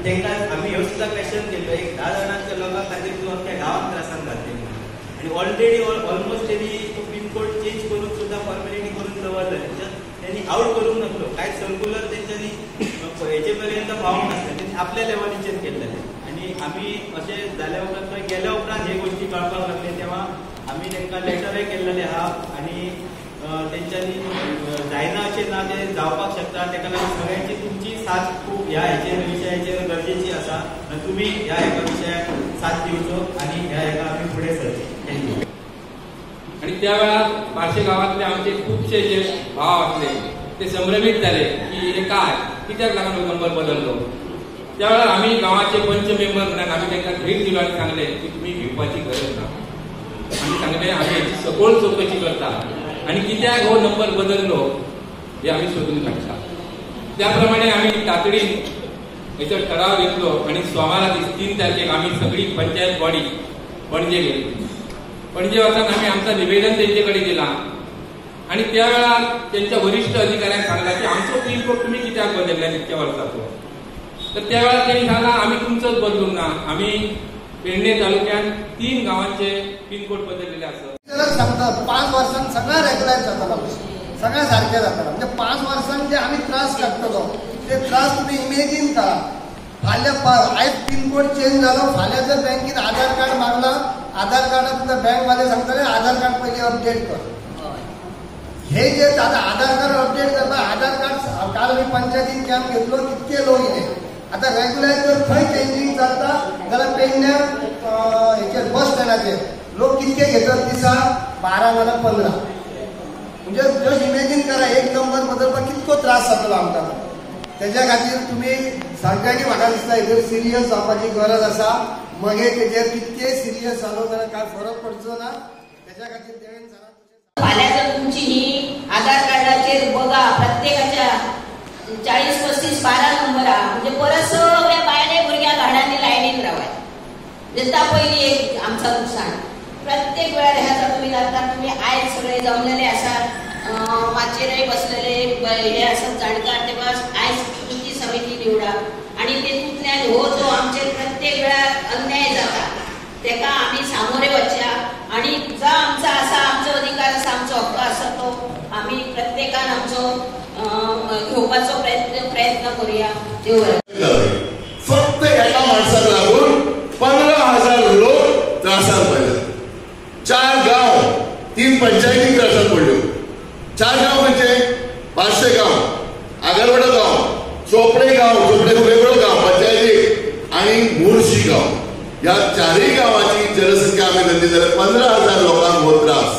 आनी तांकां आमी ह्यो सुद्दां क्वेश्चन केल्लो, एक 10 जाणांच्या लोकां खातीर तूं अख्ख्या गांवांत त्रासान घातले. आनी ऑलरेडी ऑलमोस्ट तेणी तो पिनकोड चेंज करून सुद्दां फॉर्मेलिटी करून दवरले, त्यांनी आउट करूंक नासलो, कांय सर्क्युलर तेंच्यांनी हेचे पर्यंत पावूंक नासलें, तेणी आपल्या लेवलीचेर केल्लें. आनी आमी अशें जाल्या उपरांत थंय गेल्या उपरांत हे गोश्टी कळपाक लागले तेव्हा आमी तांकां लेटरय केल्लेले आहा आनी तेंच्यांनी जायना अशें ना, ते जावपाक शकता. ताका लागून सगळ्यांची तुमची साथ खूब ह्या हेचेर विशयाचेर गरजेची आसा आनी तुमी ह्या एका विशयाक साथ दिवचो आनी ह्या हेका आमी फुडें सरचे. Thank you. आणि त्या वेळार बार्शे गांवांतले आमचे खुबशे जे भाव आसले ते संभ्रमीत जाले की हे काय कित्याक लागून नंबर बदललो. त्या वेळार आमी गांवाचे पंच मेंबर म्हणून आमी तांकां धीर दिलो आनी सांगले की तुमी भिवपाची गरज ना. आमी सांगले आमी हेची सखोल चवकशी करता आनी कित्याक हो नंबर बदललो हे आमी सोदून काडटा. त्या प्रमाणे आमी तातडीन हेचो ठराव घेतलो आनी सोमारा दीस 3 तारखेक आमी सगळी पंचायत बॉडी पणजे गेली. पणजे वचून आमी आमचा निवेदन तेंचे कडेन दिला आनी त्या वेळार तेंच्या वरिश्ठ अधिकाऱ्यांक सांगला की आमचो पिनकोड तुमी कित्याक बदलला इतक्या वर्साचो. तर त्या वेळार तेणी सांगला आमी तुमचोच बदलूंक ना, आमी पेडणे तालुक्यात 3 गांवांचे पिनकोड बदललेले आसत. सांगता 5 वर्सांक सगळें रेगुलार जातालो, सगळें सारकें जातालो. म्हणजे 5 वर्सांक जे आमी त्रास काडटलो ते त्रास तुमी इमेजीन करा. फाल्यां आयज पिनकोड चेंज जालो, फाल्यां जर बँकेन आधार कार्ड मागला, आधार कार्डाक तुका बँकवाले सांगतले आधार कार्ड पयलीं अपडेट कर. हे जे आतां आधार कार्ड अपडेट करपाक आधार कार्ड काल आमी पंचायतीन कॅम्प घेतलो, कितके लोक येयले. आतां रेगुलर जर खंय चेंजींग जाता जाल्यार पेडण्या हेचेर बस स्टँडाचेर लोक कितके घेतात दिसा 12 जाल्यार 15. म्हणजे जस्ट इमेजीन करा एक नंबर बदलपाक कितको त्रास जातलो आमकां. तेज्या खातीर तुमी सगळ्यांनी म्हाका दिसता हेजेर सिरियस जावपाची गरज आसा. मगेर तेजेर कितके सिरियस जालो जाल्यार कांय फरक पडचो ना. तेज्या खातीर देवेन सरान फाल्यां जर तुमची ही आधार कार्डाचेर बघा प्रत्येकाच्या 40 35 12 नंबर आहा, म्हणजे परत सगळ्या बायले भुरग्यांक घाणांनी लायनीन रावाय. दिसता पयली एक आमचा नुकसान प्रत्येक वेळार ह्या तुम्ही जाता. तुम्ही आयज सगळे जमलेले आसात, माचयेरय बसलेले हे आसात जाणकार, तेव्हा आयज तुमची समिती निवडा आणि तेतूंतल्यान हो जो आमचेर प्रत्येक वेळार अन्याय जाता तेका आमी सामोरे वचया आणि जो आमचा आसा आमचो अधिकार आसा आमचो हक्क आसा तो आमी प्रत्येकान आमचो घेवपाचो प्रयत्न करूया. देव फक्त एका माणसाक लागून 15,000 लोक त्रासात पडले. 4 गांव 3 पंचायती त्रासात पडल्यो. 4 गांव म्हणजे बार्शे गांव, आगरवाडो गांव, चोपडे गांव, चोपडे वेगळो गांव पंचायतीक आनी मुर्शी गांव. ह्या 4 गांवाची जनसंख्या आमी धरली जाल्यार 15,000 लोकांक हो त्रास.